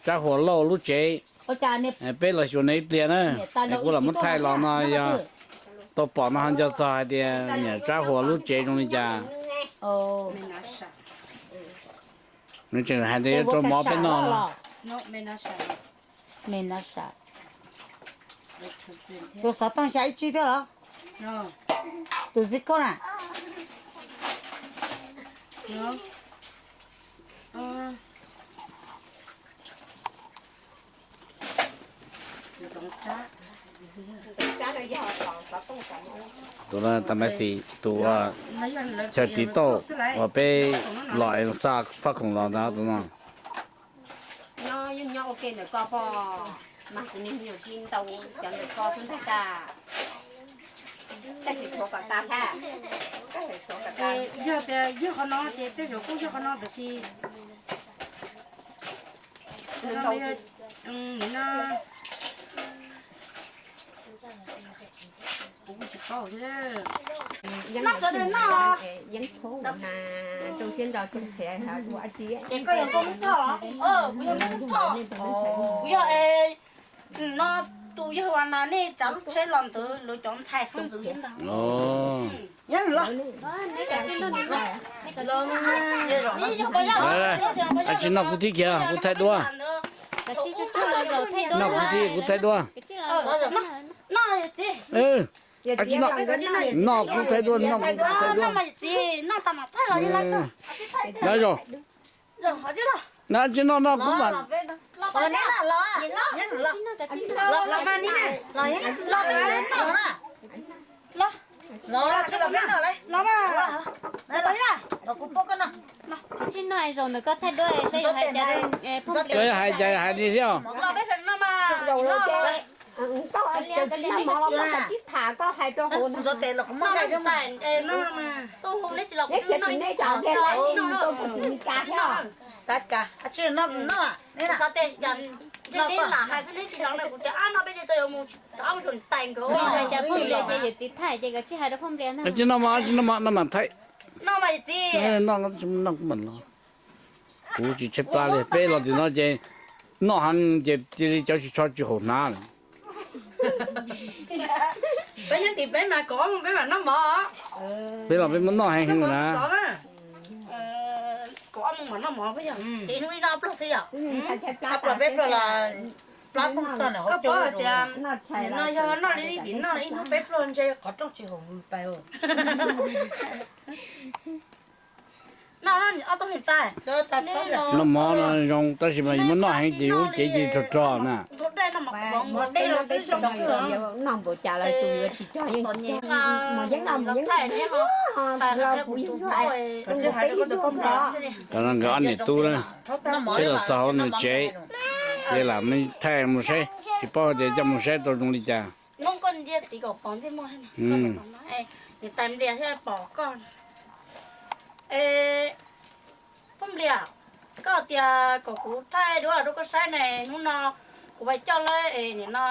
Tsab Huas Lauj lub tsev. Peb los xyuas nws ib pliag na, es kuv lam muab thaij los no yog tau pom no ho nco txog hais tias niam Tsab Huas lub tsev zoo li cas. Nws tseem hais tias yuav rau mov peb noj no. Tus xov tooj xya ib tsib thiab los? Tus zib kauj na? Tus no tas maiv xis tus chaw tiv tauj uas peb los es xa faj khoom los ntawd tus no. Nyob yeej nyob ua ke ntawm koj pog, mas kuv niag me nyuam ci ntau cov ntawm koj xwb ntag tas. Tab sis tshuav kom tas ntag. Yog tias yog qhov no ces tej zaum kuj yog qhov no tiam sis no, kuv tsis paub thiab. Yeeb thoob mas zoo siab ntso tsoom qhiav ua dab tsi? Es koj yog koj lub thoj los? Kuv yog lub thoj. Kuv yog no, tus yawg uas nas nej tsav lub tsheb los ntawd lawv cov ntxhais xeeb ntxwv thiab ntag. Los, tsis noj kuv thib kiag, kuv thaij duab. Noj kuv thib, kuv thaij duab. Noj kuv thaij duab, noj kuv thaij duab. Noj zaum, noj tsis noj no kuv mam. Los, los tsis los peb noj lauj. Los, kuv pub koj noj. Koj tsis noj zaum ntawm koj thaij duab saib yog hais cas, phooj ywg. Koj hais cas hais li thiab. Los peb sawv daws noj mas. Koj tsis tham koj hais rau hauv no. Ntxuav tes los kuv muab nqaij thiab mas. Xav cas, tsis noj, noj, neb na. Ntshe neb lam hais xwb, neb tsis zoo na, kuv tias ab no peb cia tso yuav mus rau ob mus saum tais nkawd. Hais cas phooj ywg ces yawm txiv thaij ces koj tsis hais rau phooj ywg ntag. Tsis noj mas, tsis noj mas, noj mas thaij. Noj mas yawm txiv. Noj, noj kuv mam los. Kuv tsis tshaib plab li, peb los tim no ces noj heev ces cia li cov tsis tsho tsis haum hnav lawm. Peb nyob tim peb mas kom peb mam noj mov. Peb los peb muab noj heev heev na. Kom ob mus mam noj mov peb yog ces hnub ib noj ob pluag xwb yom. Ob pluag peb pluag los plab poob txog ntawm hauv caug. Koj paub hais tias nim no yog noj li tim noj ib hnub peb pluag ntshe qhov rooj tsis haum pais. Noj mov no zoo tab sis mas yus muab noj heev ces yus lub cev cia li rog rog na. Noj npaum cas los tus yuav tsis rog yeej tsis rog, mas yeej noj mus yeej tsis rog, los kuv yeej hais, kuv peb yeej rog. Nkawd ob niam tub na, peb los txog hauv nws tsev, ces lam thaij mus saib, tsis paub hais tias coj mus saib tau zoo li cas. Hnub koj ntiab tid kom pom ntsej muag, niam tais Nplias thiaj pom koj. Phooj Nplias, koj tias kom kuv thaij duab los rau koj saib ne, hnub no kuv pais coj lawv es nim no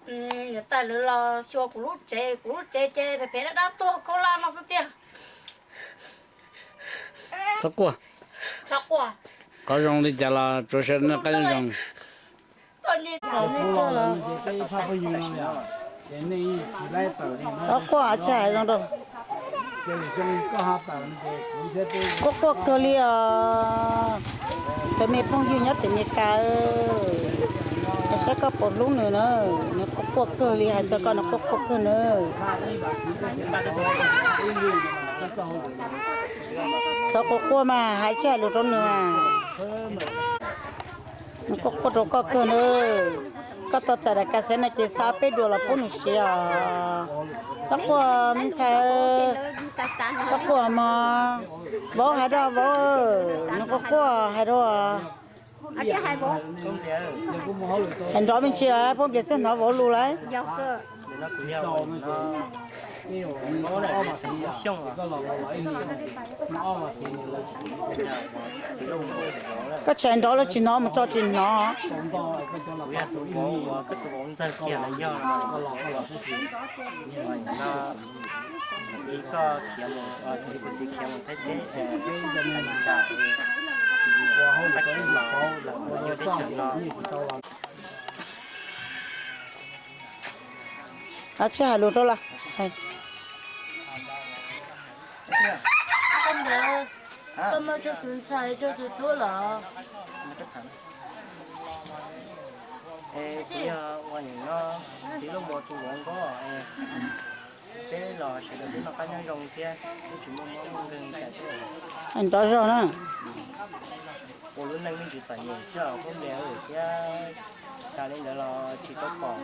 niam tais lawv los xyuas kuv lub tsev, kuv lub tsev ces phem phem dab dab tuag khaub hlab no xwb tiag. Txhob quaj. Qhov zoo li cas los tsuav sawv daws noj qab nyob zoo. Txhob quaj, tsis hais zoo rau. Quaj quaj kawg li os. Tus me phooj ywg nyob tim Mes Kas, saib koj puas hlub nws na. Nws quaj quaj kawg li, hais txog koj nws quaj quaj kawg na. Txhob quaj quaj mas, hais tsis hais lus rau nws mas. Nws quaj quaj rau koj kawg na. Koj tau txais daim kas xev no ces xa peb duas los pub nws siv os. Txhob quaj me ntxhais, txhob quaj mog. Vauv hais rau vauv, nws quaj quaj hais rau. Hais nrov me ntsis los phooj ywg txawj hnov vauv lus lawm. Koj tsis hais nrov los tsis hnov, mus tso tsis hnov. Tsis hais lus rau lawm. Koj muaj tsawg tus ntxhais tsawg tus tub lawm? Es kuv yog ua nim no txiv Looj Npua tus vauv nkauj, peb los sawv daws peb noj qab nyob zoo thiab, peb tsis muaj mob muaj nkeeg li cas thiab. Nrov zog na. Ua lub neej me ntsis txom nyem xwb os Nplias, thiab tsis tas li ntawd los tsis tau pom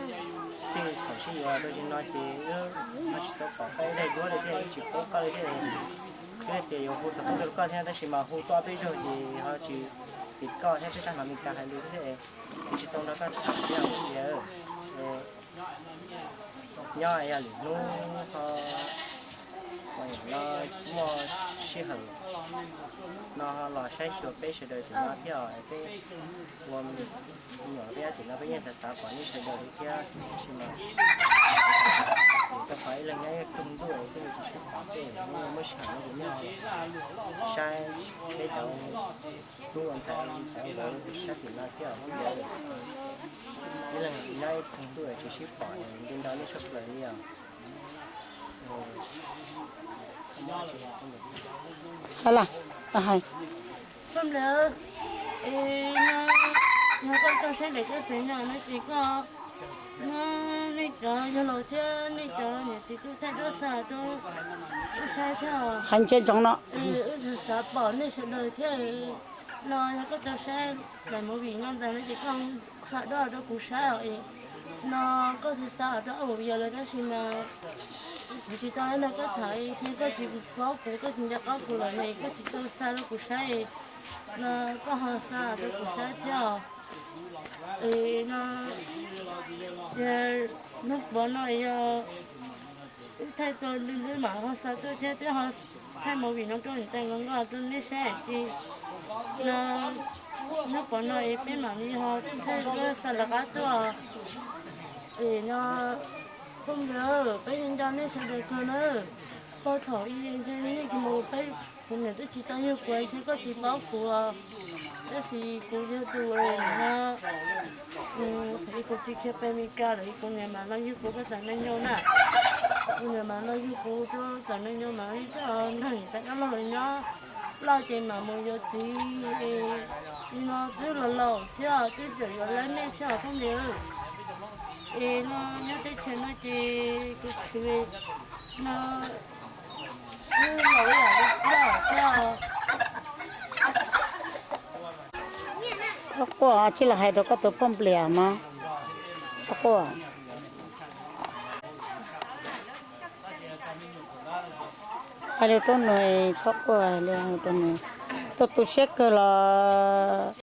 txij thaum sib yuav rau zaum no ces wb ho tsis tau pom koj ib daim duab li thiab, wb tsis paub koj li thiab. Twb tias yuav hu xov tooj rau koj thiab tab sis mas hu tuaj peb zaug ces ho tsis tim koj thiab, peb tag hnov Meskas hais lus thiab, wb tsis tau nrog koj tham thiab Nplias. Nyob yog lwm hnub ho no muaj sij hawm no ho los saib xyuas peb sawv daws tim no thiab os, peb ua me nyuam peb nyob tim no peb yeej xav xav pom nej sawv daws li thiab, tab sis mas rau qhov ib leeg nyob ib tug ntuj peb tsis sib pom xwb, muaj sij hawm no ces nej saib peb cov tub ua ntxhais cov vauv sab tim no thiab os Nplias. Ib leeg nyob ib tug ntuj tsis sib pom, nco nco nej tshaj plaws li os. Hais las, hais. Koj Nplias, es no yog koj tau saib daim koj xeem no no ces koj muab nej cov yawg laus thiab nej cov niam txiv tuaj thaij duab xa rau wb saib thiab os. Hais ntsia ntsoov no. Wb xav xav pom nej sawv daws thiab. No yog koj tau saib daim movie no ntag no ces koj xa duab rau kuv saib os. No koj xav xav rau ob hauv yawg lawm tab sis mas kuv tsis tau nrog koj tham, ntshe koj tsis paub kuv, koj tsis nco qab kuv lawm ne, koj tsis tau xa rau kuv saib. No koj ho xa rau kuv saib thiab os. Es no, hnub puav no yog wb thaij tau li wb mam ho xa tuaj thiab, twb ho thaij movie no rau ntees nkaus nkauj rau nej saib ces no hnub puav no es peb mam li ho thaij xa lawv qab tuaj. Es no, phooj ywg, peb nco nco nej sawv daws kawg na. Puag thaum ub ntshe nej mus peb, kuv niam twb tsis tau yug kuv, ntshe koj tsis paub kuv. Tab sis kuv yog tus no, thaum ub kuv txiv khiav pem Meskas lawm, kuv niam mam los yug kuv rau tam neej nyoog na. Kuv niam mam los yug kuv rau tam neej nyoog mam li nrog niam tais dab laug nyob. Loj ces mam mus yuav txiv, li no twb los laus thiab twb tseem yuav lawv nej thiab os phooj ywg. Es no nyob teb chaws no ces kuv khwv no, wb laus ib yam li koj thiab. Txhob quaj, tsis los hais rau koj tus poj nplias mog. Txhob quaj. Hais lus rau nws, txhob quaj, hais lus rau nws. Tuaj tu siab kawg los.